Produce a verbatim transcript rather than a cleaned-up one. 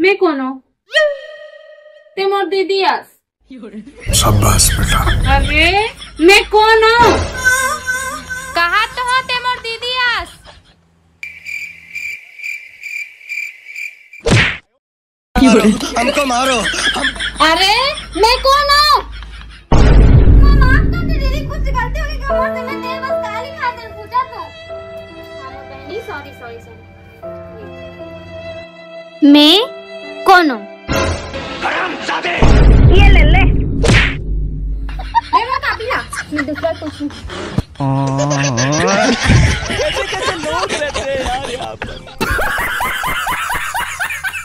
मैं कोनो? ते मोर दीदी आस। शाबाश बेटा। अरे, मैं कोनो? कहा तो हो ते मोर दीदी आस। हमको मारो। अरे, मैं कोनो? माफ कर दे दीदी, कुछ गलती हो गई कमर से, मैं तेरे बस काली खातिर पूछा था। हाँ, बहनी, sorry, sorry, sorry। मैं कोनो? ये ले ले। ले वो कापी ला, मैं दूसरा पूछूं। कैसे कैसे लोग रहते हैं यार यहाँ पर।